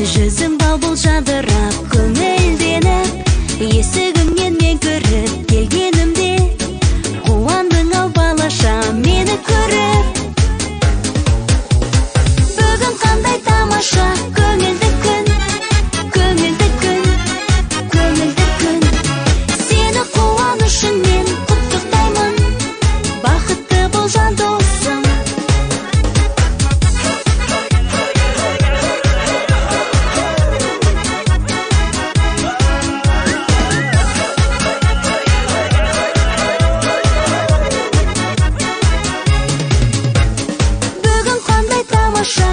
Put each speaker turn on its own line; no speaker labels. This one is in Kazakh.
Жүзің бал-бұл жадырап, көңілденіп, есігіңнен мен кіріп келгенімде, қуандың ау балаша мені көріп. Бүгін қандай тамаша көңілді күн, көңілді күн, көңілді күн. Сені қуанышыңмен құттықтаймын, бақытты бол жан досым. Бүгін қандай тамаша